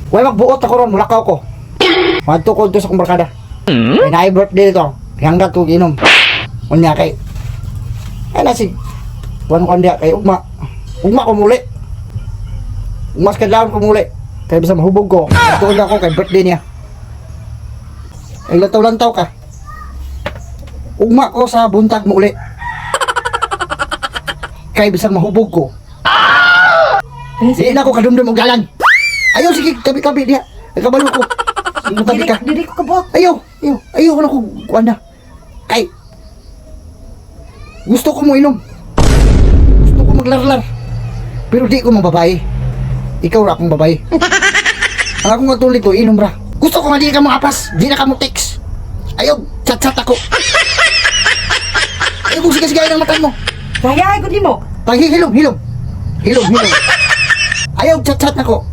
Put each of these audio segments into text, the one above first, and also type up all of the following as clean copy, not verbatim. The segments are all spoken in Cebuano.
Way magbuot ako ron, mulakaw ko. Madto ko dito sa kong barkada. Kay naay birthday dito. Hanggat ko inom. Unya kay ay na si kuan ko diya kay ugma. Ugma ko muli. Mas kadlawon ko muli. Kay bisa mahubog ko. Tuon ako kay birthday niya. Ay lantaw-lantaw ka. Ugma ko sa buntag mo uli. Kay bisag mahubog ko. Di na ako kadumdum og dalan. Ayaw sige tabi-tabi diha. Kabalo ko. Tabi Dili, ka. dili ko kabuot. Ayaw, ayaw, ayaw ko na kung kuan na. Kay, gusto ko mo inom. Gusto ko maglarlar. Pero di ko mababae. Ikaw ra akong babae. Ang akong katulig ko, inom ra. Gusto ko nga di ka mo apas, di na ka mo text. Ayaw, chat-chat ako. Ayaw kong siga-sigayin ang mata mo. Kaya ko nimo. Paghihilom, hilom. Hilom, hilom. Ayaw, chat-chat na ko.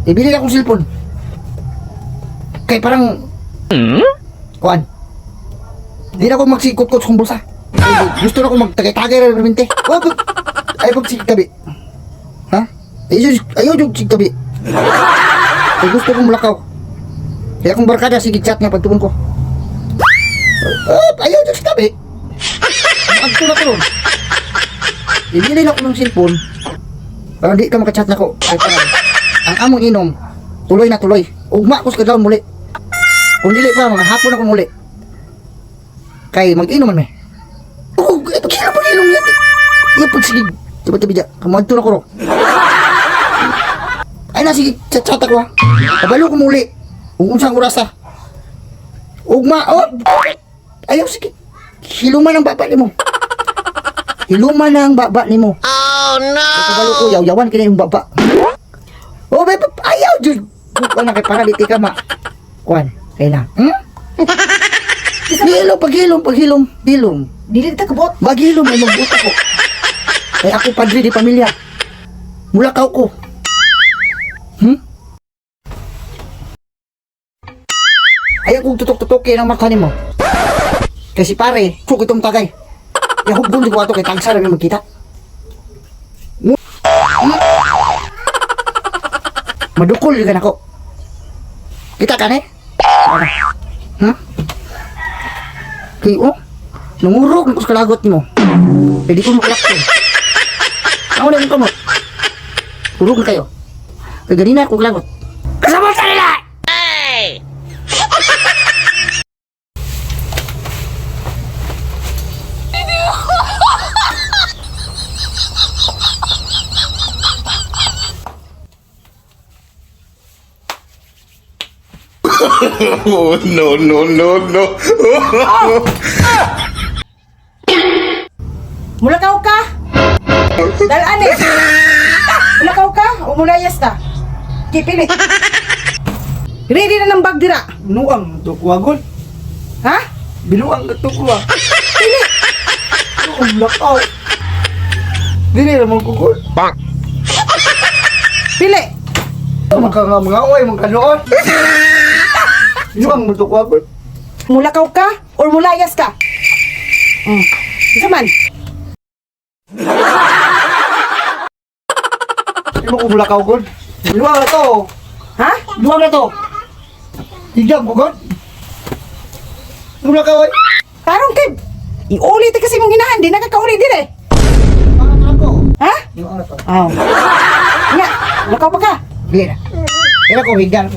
Ibili na akong cellphone. Kay parang... Kuan. Di na ako magsikot-kot sa kong bulsa. Ay, gusto na ako magtagay-tagay na rin. Wag, ay, pag tabi. Ha? Ayaw, ayaw yung tabi. Kay gusto kong mulakaw. Kaya akong barkada, sige chat nga pagtuon ko. Ah, ayaw yung tabi. Agto na ko ron. Ibili na ako ng cellphone. Para di ka makachat na ko. Ay, parang, ang among inom, tuloy na tuloy. Ugma ko sa kadlawon muli. Kung dili pa, mga hapon ako muli. Kay mag-inom man may. Oh, pag pa inom niya. Iya, pag sige, tabi-tabi dya. Kamadto na ko ro. Ay na, sige, chat-chat ako ha. Kabalo ko muli. Ug unsang oras ha. Ugma, oh! Ayaw, sige. Hiluman ang baba nimo. Hiluman ang baba nimo. Oh no! Kabalo ko, yaw-yawan kini yung baba. Oh, may ayaw jud. Kuan na kay para di ka ma. Kuan, kay na. Hilom, paghilom, paghilom, hilom. Dili ta kabuot. Maghilom ay magbuta ko. Kay ako padre di pamilya. Mulakaw ko. Ayaw kong tutok-tutokin ang mata nimo. Kasi pare, tsuk itong tagay. Yahubgon di ko ato kay tagsa na magkita. Madukol ka nako. Kita ka ne? Ha? Kay oh, nangurog na ko sa kalagot nimo. Pwede ko makalakto. Ako na yung kamot. Urog na kayo. Kay ganina ako kalagot. Kasabot sa nila! Oh, no, no, no, no. Mulakaw ka. Dalaan eh. Mulakaw ka o mulayas ka. Kipili. Ready na ng bag dira. Binuang tukwa gol. Ha? Binuang tukwa. Dili. Ang lakaw. Dili naman ko gol. Pili. Mga nga mga oy, mga kanoon. Binuang tukwa gol. Mulakaw ka or mulayas ka. Isa man. Di mo ko mulakaw gol. Binuang na to. Ha? Binuang na to. Higam ko gol. Mulakaw ay. Parang kay iulit kasi mong hinahan, di nakakauli din eh. Ako. Ha? Binuang na to. Oh. Nga, mulakaw pa ka. Dili na. Dili ko higdan.